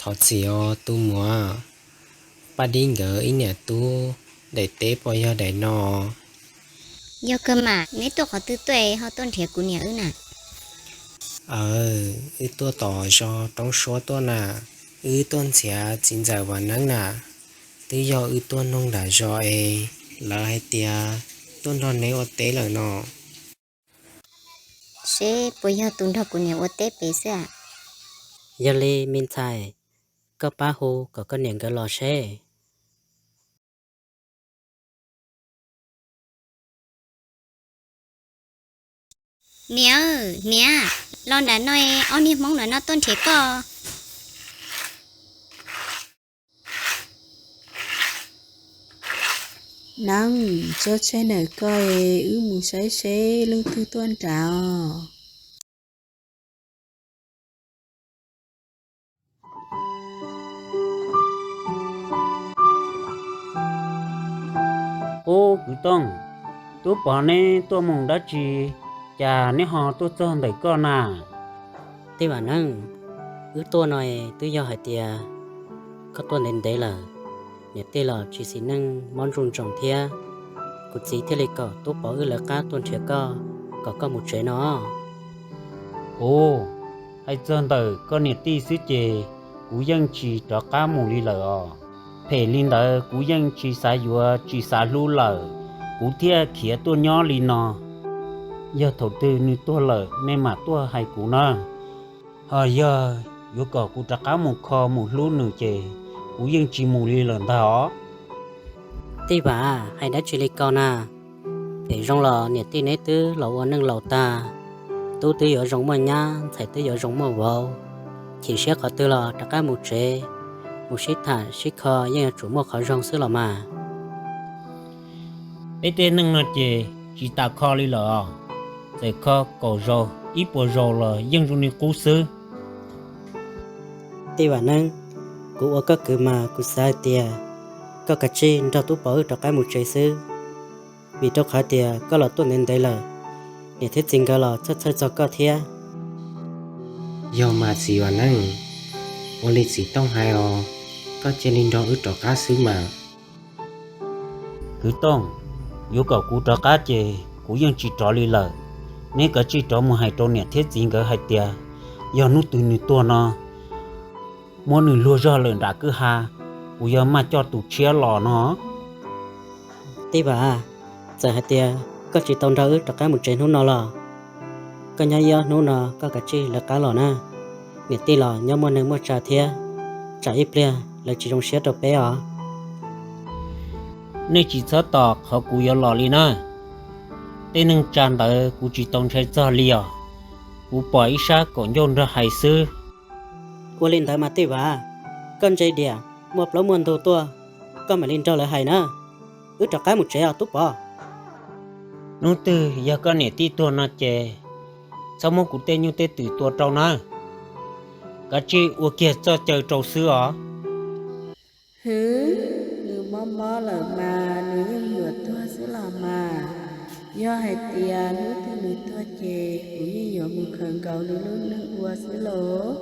Qhov txhia os tus muam, Paj Dib nkawd ib niam tub daim teb puas yog daim no? Yog kawg mas, neb tuaj qhov twg tuaj ho tuaj nrhiav kuv niam wb na? Aw, wb tuaj tom zos Roob Suab tuaj na, wb tuaj ntxias txiv ntxawm Vam Neeb na. Twb yog wb tuaj noog nram zos es lawv hais tias tuaj nrog neb ua teb lawm no. Seb puas yog tus nrog kuv niam ua teb pem xwb a? Yog li me ntxhais, koj pab hu kom koj niam nkawd los seb. Niam, niam, los nram no, ob niag Hmoob no tuaj nrhiav koj. Neeb, tso tseg ntawm koj es wb mus saib seb leej twg tuaj nrad os. Ub, kwv Tooj, twb pom neb tuaj mus dab tsi, cas neb ho tuaj txog ntawm koj na? Tij Vam Neeb, wb tuaj no twb yog hais tias koj tuaj ntev ntev lawm, niam tij los tsis xis neej mob ntsuj ntsoos thiab, kuv txiv thiaj li kom tub Pov wb lawv qab tuaj nrhiav koj, kom koj mus tsev no. Ub, hais txog ntawm koj niam tij xwb ces kuv yeej tsis rov qab mus li lawm os. Phem li ntawd kuv yeej tsis xav yuav tsis xav hlub lawm, kuv thiaj khiav tuaj nyob li no. Yog thaum twg nws tuag lawm nej mam tuaj hais kuv na. Ho yog yuav kom kuv rov qab mus kho mus hlub nws ces kuv yeej tsis mus li lawm ntag os. Tij Vam, hais dab tsi li ko na? Phem zoo los niam tij neb twb los ua neej laus tag, tub twb yuav zoo muaj nyab, ntxhais twb yuav zoo muaj vauv. Chim siab qhov twg los rov qab mus tsev, mus sib tham sib kho yeej yuav tsum muaj qhov zoo xwb los mas. Peb tej neej no ces tsis tas kho li lawm os, txawm kho kaum zaus ib puas zaus los yeej zoo li qub xwb. Tij Vam Neeb, kuv ua koj kwv mas kuv xav hais tias koj kav tsij nrog tub Pov wb rov qab mus tsev xwb, vim rau qhov tias koj los tuaj ntev ntev lawm, niam thiab txiv nkawd los txhawj txhawj txog koj thiab. Yog mas txiv Vam Neeb, ua li txiv Tooj hais os, koj cia li nrog wb rov qab xwb mas. Kwv Tooj, yuav kom kuv rov qab ces kuv yeej tsis rov li lawm. Neb kav tsij rov mus hais rau niam thiab txiv nkawd hais tias yog hnub twg nws tuag no, muab nws luag zog lawm nram kwj ha, kuv yuav maj coj tus tshiab los no. Tij Vam, txawm hais tias koj tsis tau nrog wb rov qab mus tsev hnub no los, koj nyob ib ob hnub no koj kav tsij lawv qab los na. Niam tij los nyob muaj neeg muaj tsa thiab, tsam ib pliag lawv tsis zoo siab rau peb os. Nej tsis txhob tos qhov kuv yuav los li na. Tej neej tsa ntawd kuv tsis tau ntshai txog li os. Kuv pom ib sab kaum ncauj nrog hais xwb. Ua li ntawd mas Tij Vam, koj ntse diam, muaj plaub muaj ntug tuaj, koj mam li nrog lawv hais na. Wb rov qab mus tsev os tub Pov. Hnub twg yog koj niam tij tuag no ces txhob muab kuv tej nyuj tej twm tua rau na. Kav tsij ua kiag txoj caw rau xwb os. Hwv, nws mob mob lawm mas nws yeej yuav tuag xwb los mas. Yog hais tias hnub twg nws tuag ces kuv yeej yuav mus khaws nkaus nws lub neej ua xwb lauj.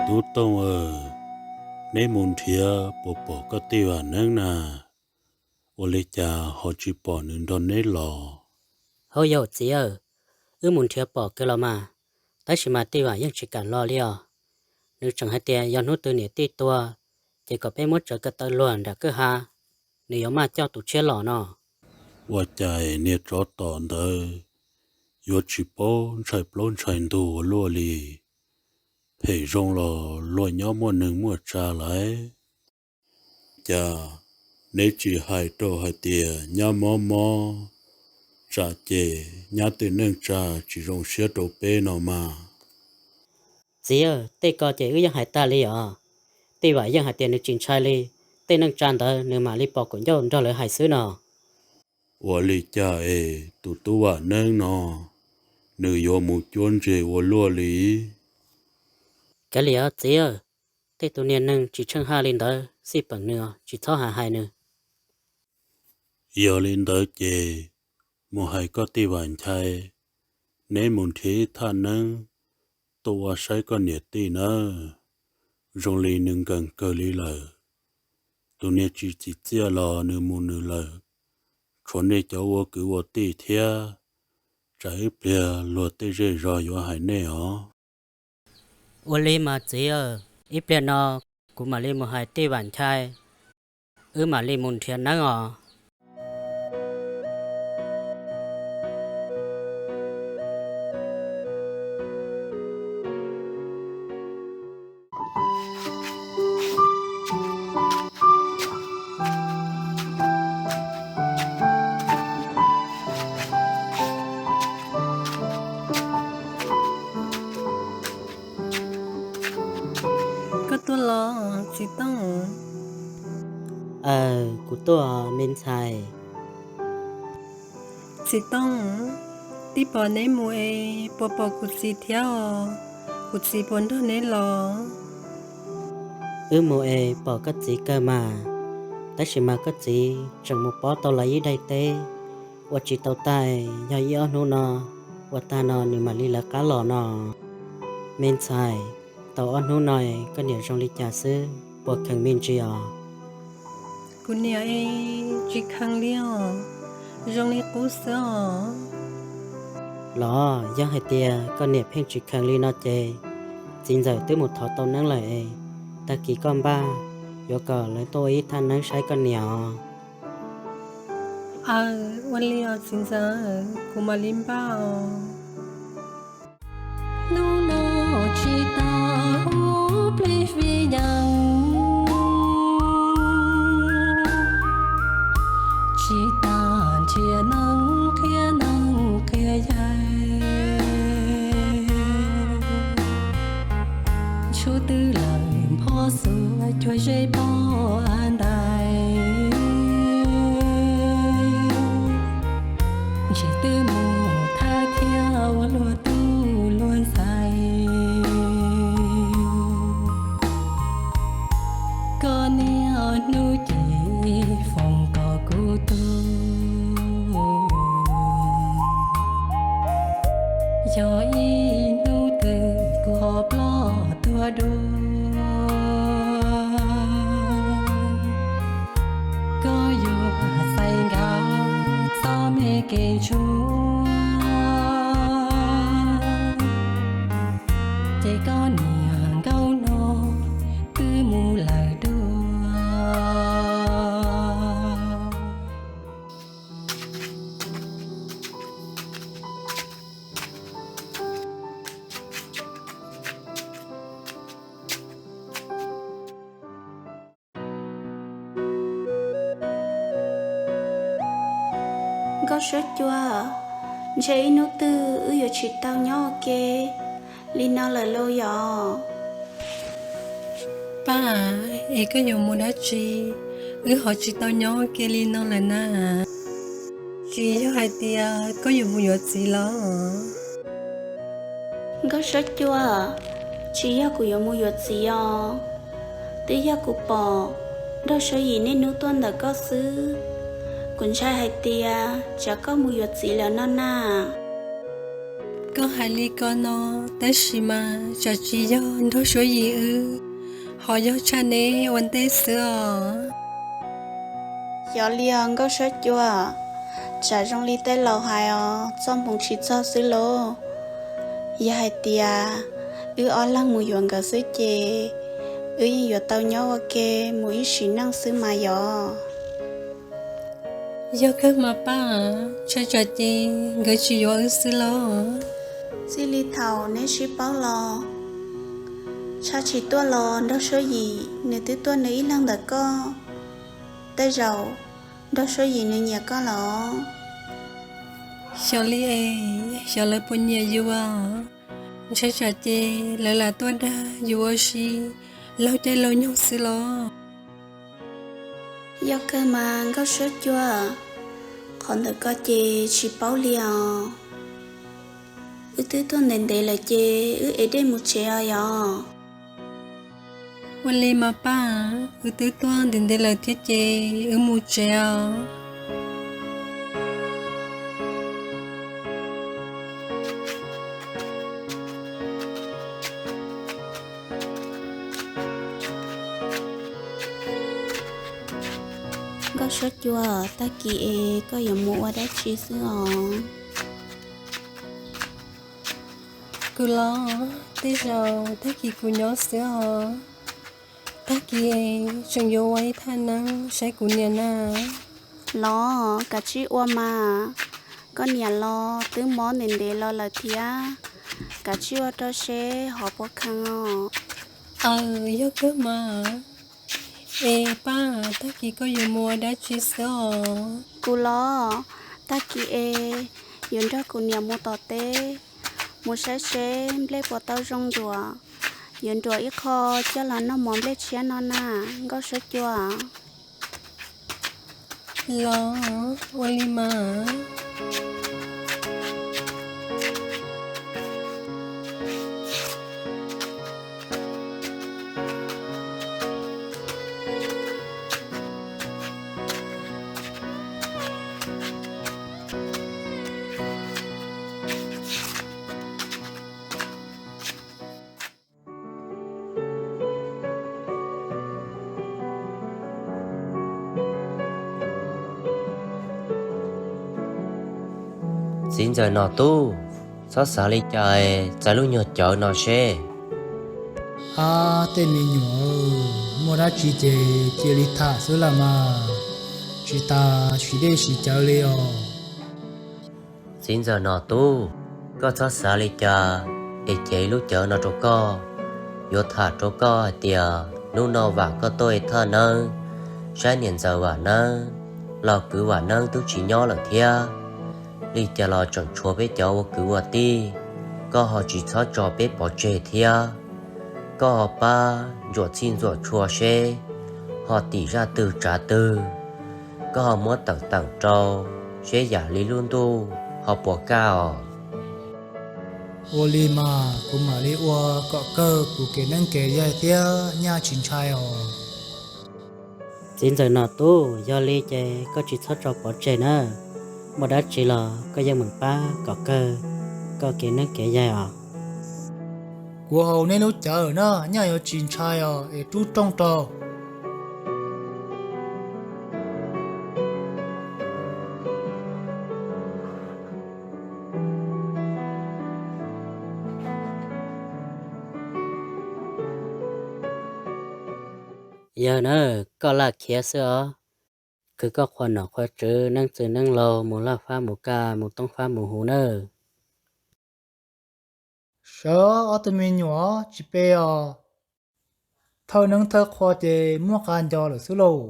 Tub Tooj aw, neb mus nrhiav puas pom koj tij Vam Neeb na? Ua li cas ho tsis pom nws nrog neb los? Hauj yau txiv aw, wb mus nrhiav pom kawg los mas, tab sis mas tij Vam yeej tsis kam los li os. Nws tseem hais tias yog hnub twg niam tij tuag, ces kom peb muab tsawv ko taw luag nram kwj ha, nws yuav maj coj tus tshiab los no. Ua cas niag tsov tom ntawd yuav tsis paub ntshai plaub ntshai ntug ua luaj li? Phem zoo los luag nyob muaj neeg muaj tsa lawm. Cas neb tsis hais rau hais tias nyab mob mob, tsam ces nyab tej neej tsa tsis zoo siab rau peb no mas. Txiv, tej ko ces wb yeej hais tag li os. Tij Vam yeej hais tias nws tsis ntshai li, tej neej tsa ntawd nws mam li pos kaum ncauj nrog lawv hais xwb no. Ua li cas es tus tub Vam Neeb no nws yuav mus cuab ntse ua luaj li? Kav liam txiv, tej tus niag neeg tsis tsheej haj li ntawd xij peem nws, tsis txhob hais hais nws. Yog li ntawd ces mus hais koj tij Vam Nchai, neb mus nrhiav ib thaj neeb tuaj ua saib koj niam tij nawb. Zoo li nws nkees kawg li lawm. Tus niag tsis txim txiaj los nws mus nws lawm, tshuav nej cov ua kwv ua tij thiab. Tsam ib pliag luag tej zej zog yuav hais nej os. Ua li mas txiv, ib pliag no kuv mam li mus hais tij Vam Nchai, wb mam li mus nrhiav neeb os. Koj tuaj los txiv Tooj? Aw, kuv tuaj me ntxhais. Txiv Tooj, tib pom neb mus es puas pom kuv txiv thiab os? Kuv txiv puas nrog neb los? Wb mus es pom koj txiv kawg mas, tab sis mas koj txiv tseem mus pob tau lawv ib daim teb ua tsis tau tag, yog ib ob hnub no ua tag no nws mam li lawv qab los no. Me ntxhais, tau ob hnub no koj niam zoo li cas xwb, puas kheev me ntsis os? Kuv niam es tsis kheev li os, zoo li qub xwb os. Los yog hais tias koj niam pheej tsis kheev li no ces txiv ntxawm twb mus thov tau neeb lawm es tag kis koj npaj yuav kom lawv tuaj ua ib thaj neeb saib koj niam os. Aw, ua li os txiv ntxawm, kuv mam li npaj os. Hnub no tsis tau ua plig vij yees, tsis tas nrhiav neeb qhia neeb qhia yaig. Tshuav twb lawm npho xuas cuag zeb pob av ntais, ntshe twb mus thab thiab ua luag tub luag ntxhais. Koj niaj hnub ces foom kom kuv tu, yog ib hnub twg kuv ho ploj tuag dua, koj yuav xaiv nkaus txoj me kev ntsuag, ces koj niam nkauj no twb mus lawm dua. Nkauj Suab Cua, ntshe ib hnub twg wb yuav tsis tau nyob ua ke li no lawm lauj yom? Pab, es koj yuav mus dab tsi, wb ho tsis tau nyob ua ke li no lawm na? Tsis yog hais tias koj yuav mus yuav txiv los? Nkauj Suab Cua, tsis yog kuv yuav mus yuav txiv os, twb yog kuv pom Nraug Suab Yim niaj hnub tuaj ntawm koj xwb, kuv ntshai hais tias tsam koj mus yuav txiv lawm no na. Koj hais li ko no, tab sis mas tsam tsis yog Nraug Suab Yim wb, ho yog tshaj neb ua ntej xwb os. Xyov li os Nkauj Suab Cua, tsam zoo li tej laus hais os, txoj hmoov tsis txog xwb lauj. Yog hais tias wb ob leeg mus yuav nkawd xwb ces wb yeej yuav tau nyob ua ke mus ib sim neej xwb mas yog. Yog kawg mas Pab, ntshai tsam ces nkawd tsis yuav wb xwb los? Txij li thaum neb sib paub los, Tshaj Tsis Tuaj los Nraug Suab Yim nws twb tuaj nws ib leeg ntawm koj, tej zaum Nraug Suab Yim nws nyiam koj los? Xyov li es, xyov lawv puas nyiam yus os. Ntshai tsam ces lawv lam tuaj dag yus ua si laug caij laug nyoog xwb los? Yog kawg mas Nkauj Suab Cua, qhov ntawm ko ces tsis paub li os. Wb twb tuaj ntev ntev lawm ces wb ev dej mus tsev os yom. Ua li mas Pab, wb twb tuaj ntev ntev lawm thiab ces wb mus tsev os. Suab Cua, tag kis es koj yuav mus ua dab tsi xwb os? Kuv los, tej zaum tag kis kuv nyob xwb os. Tag kis tseem yuav ua ib thaj neeb saib kuv niam na. Los, kav tsij ua mas. Koj niam los twb mob ntev ntev los lawm thiab. Kav tsij ua rau seb ho puas kheev os. Aw, yog kawg mas. Es Paj, tag kis koj yuav mus ua dab tsi xwb os? Kuv los, tag kis es yuav nrog kuv niam mus tom teb, mus saib seb nplej puas tau zoo nruam. Yuav nruam ib qho coj los noj mov nplej tshiab no na, Nkauj Suab Cua. Los, ua li mas. Txiv ntxawm Nom Tub, txhob xav li cas, txais lub nyuag cawv no seb. Ab, tej me nyuam, muaj dab tsi ces cia li tham xwb las mas, tsis tas siv dej siv cawv li os. Txiv ntxawm Nom Tub, koj txhob xav li cas, es cev lub cawv no rau koj, yuav tham rau koj hais tias hnub no vam koj tuaj ib thaj neeb, saib niam ntxawm Vam Neeb, los kwv Vam Neeb twb tsis nyob lawm thiab. Li cas los tseem tshuav peb cov ua kwv ua tij, koj ho tsis txhob tso peb pov tseg thiab. Koj ho pab ntsuam txhij ntxuam txhua seb ho tim zaj twg tsav twg, koj ho muab teem teem rau seb yam li lub ntuj ho puas kaj os. Ua li mas kuv mam li ua kom kawg kuv kev neeb kev yaig thiab nyaj tsis ntshai os. Txiv ntxawm Nom Tub, yog li ces koj tsis txhob tso pov tseg na, muaj dab tsi los koj yeej meem pab kom kawg koj kev neeb kev yaig os. Kuv haus nej lub cawv na, nyaj yuav tsis ntshai os, es rub rooj rau. Yawg na, koj laj khiav xwb os. Khwv koj qhua nom qhua tswv, neeb txwv neeb laug, mus laj fab mus kaj, mus toob fab mus huv nawb. Sawv ob tug me nyuam, tsis pe os. Thawj neeb thawj qhua ces muaj qab nco lawm xwb lauj.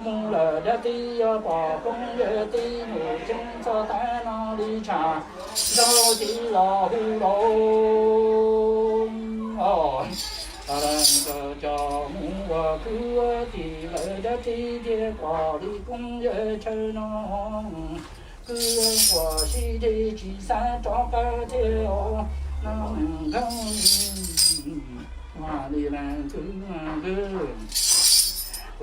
Mus lawm dab tsi yog pom koob yawg tib mus ceeb txog tab no li tsam nraug txiv los hu lauj. Cov mus ua kwv ua tij lawm dab tsi thiaj pom li koob yawg chaw no. Kwv ua sib deg tsis xav rov qab thiab os, no nthoob li leej kwv kwv.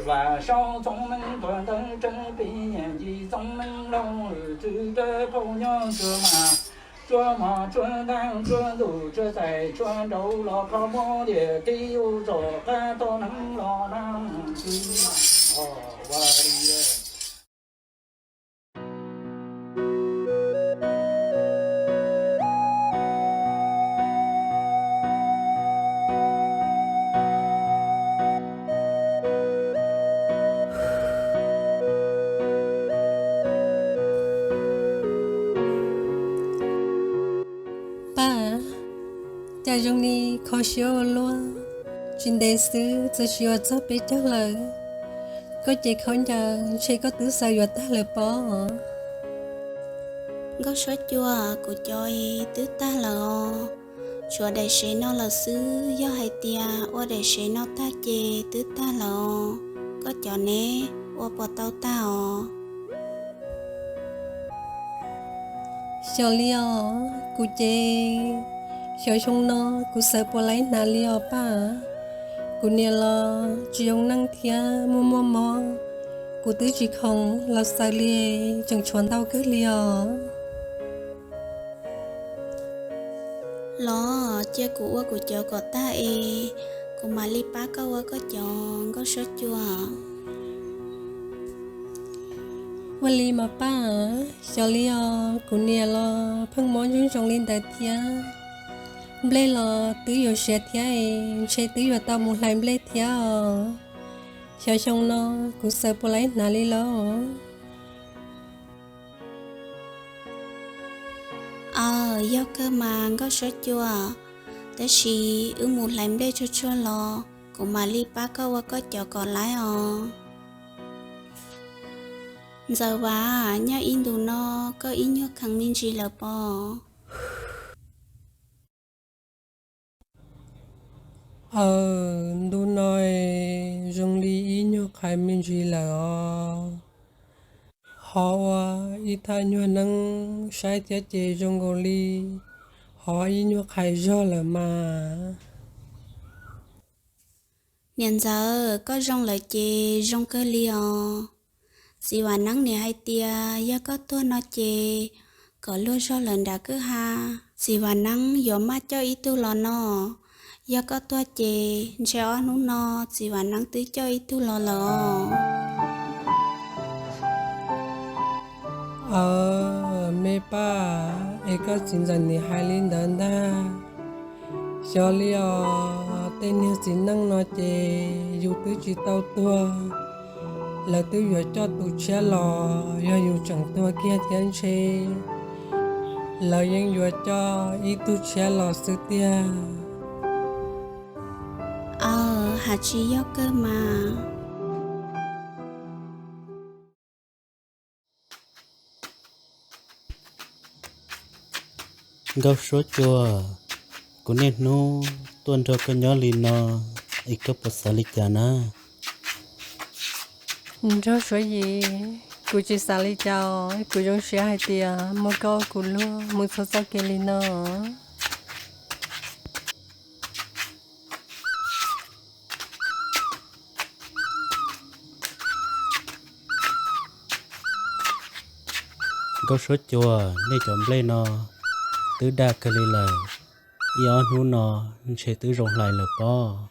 Vam Saub txoov neeb tuag ntawv tseeb pib, Yim Txoov neeb loog lwm txwv dawb paug nyob tsuag mas, tsuag mos tsuag ntaug tsuag ntuj tsuag xais tsuag nraug los qhov muab liam tib ub txom qab tau neeb los na kwv. Paj, cas zoo li kho siab ua luaj, tsis ntev xwb txawm sim ua txog peb caug lawm. Koj cev khaub ncaws ntshe koj twb xaws yuav tag lawm pob. Nkauj Suab Cua, kuv cov twb tag lawm os. Tshuav daim sev no lawm xwb, yog hais tias ua daim sev no tag ces twb tag lawm os. Koj cov ne, ua puas tau tag os? Xyov li os, kuv ces xyov xyoo no kuv xaws puas laib hnav li os Paj. Kuv niam los tsis zoo neej thiab muaj muaj mob, kuv twb tsis khoom los xaws li, tseem tshuav ntau kawg li os. Los cia kuv ua kuv cov kom tag es kuv mam li pab koj ua koj cov, Nkauj Suab Cua. Ua li mas Paj, xyov li os, kuv niam los pheej mob ntsoog zoo li ntawd thiab. Nplej los twb yuav siav thiab es ntshe twb yuav tau mus hlais nplej thiab os. Xyov xyoo no kuv xaws puas laib hnav li lauj. Aw, yog kawg mas Nkauj Suab Cua, tab sis wb mus hlais nplej tsuag tsuag los kuv mam li pab koj ua koj cov kom laib os. Ntxawm Vas, nyob ib ntus no koj ib nyuag kheev me ntsis lawm pob? Aw, ntu no zoo li ib nyuag qhais me ntsis lawm os. Ho ua ib thaj nyuag neeb saib thiab ces zoo nkaus li ho ib nyuag qhais zog lawm mas. Niam ntxawm, koj zoo lawm ces zoo kawg li os. Txiv Vam Neeb niam hais tias yog koj tuag no ces kom luag zog lawm nram kwj ha, txiv Vam Neeb yuav maj coj ib tug los no. Yog koj tuag ces ntshe ob hnub no txiv Vam Neeb twb coj ib tug los lawm os. Aw, me Paj, es koj txiv ntxawm nim hais li ntawd ntag. Xyov li os, tej niag txiv neej no ces yus twb tsis tau tuag, lawv twb yuav coj tus tshiab los, yog yus tseem tuag kiag thiab ntshe lawv yeej yuav coj ib tug tshiab los xwb tiag. Aw, has tsis yog kawg mas. Nkauj Suab Cua, kuv niaj hnub tuaj nrog koj nyob li no, es koj puas xav li cas na? Nraug Suav Yim, kuv tsis xav li cas os, kuv zoo siab hais tias muaj koj ua kuv luag mus txhua txoj kev li no. Nkauj Suab Cua, nej cov nplej no twb daj kawg li lawm, ib ob hnub no ntshe twb zoo hlais lawm pob.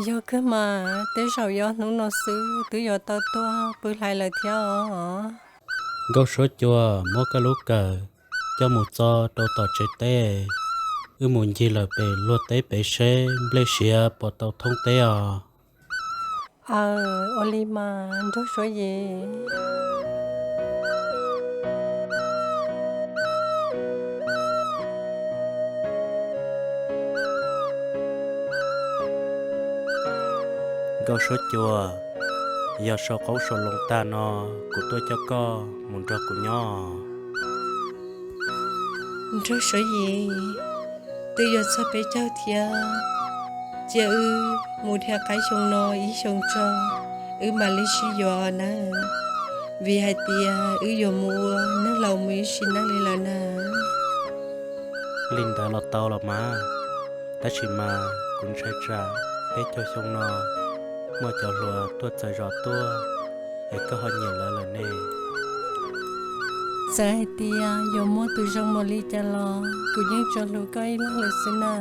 Yog kawg mas, tej zaum ib ob hnub no xwb twb yuav tau tuag pw hlais lawm thiab os. Nkauj Suab Cua, muab koj lub kawm coj mus txo rau tom tsev teb, wb mus ncig lawm pem luag teb pem seb nplej siav puas tau thoob teb os. Aw, ua li mas Nraug Suav Yim. Nkauj Suab Cua, yog sau qoob sau loo tag no kuv tuaj coj koj mus nrog kuv nyob. Nraug Suav Yim, twb yuav txog peb caug thiab, cia wb mus dhia qaib xyoo no ib xyoo tso, wb mam li sib yuav nawb, vim hais tias wb yuav mus ua neeg laus mus ib sim neej li lawm na. Li ntawd los tau los mas, tab sis mas kuv ntshai tsam peb caug xyoo no muaj cov hluas tuaj txawv zos tuaj es koj ho nyiam lawv lawm ne. Txawm hais tias yuav muaj tus zoo npaum li cas los kuv yeej tsuas hlub koj ib leeg lawm xwb na.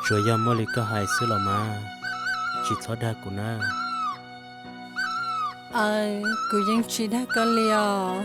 Tsuas yog muaj li koj hais xwb los mas, tsis txhob dag kuv nawb. Aw, kuv yeej tsis dag koj li os.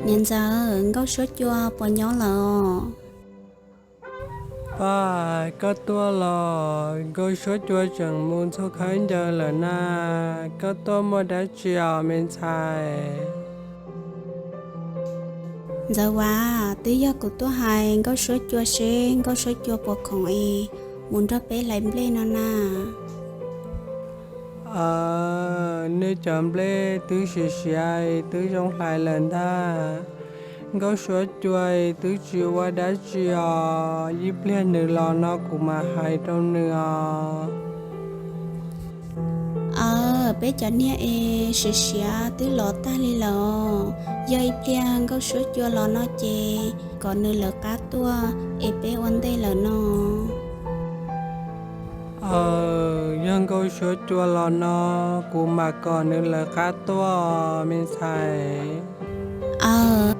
Niam ntxawm, Nkauj Suab Cua puas nyob lawm? Pab, koj tuaj los? Nkauj Suab Cua tseem mus ntxhua khaub ncaws lawm na. Koj tuaj muaj dab tsi os me ntxhais? Ntxawm Vas, twb yog kuv tuaj hais Nkauj Suab Cua seb Nkauj Suab Cua puas khoom es mus nrog peb hlais nplej no na. Aw, nej cov nplej twb siav siav twb zoo hlais lawm ntag. Nkauj Suab Cua twb tsis ua dab tsi os, ib pliag nws los no kuv mam hais rau nws os. Aw, peb cov niag es siav siav twb los tag li lawm. Yog ib pliag Nkauj Suab Cua los no ces kom nws lawv qab tuaj es peb ua ntej lawm no. Aw, yog Nkauj Suab Cua los no kuv mam kom nws lawv qab tuaj me ntxhais. Aw,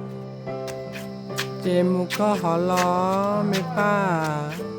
ces mus koj hov los me Pab.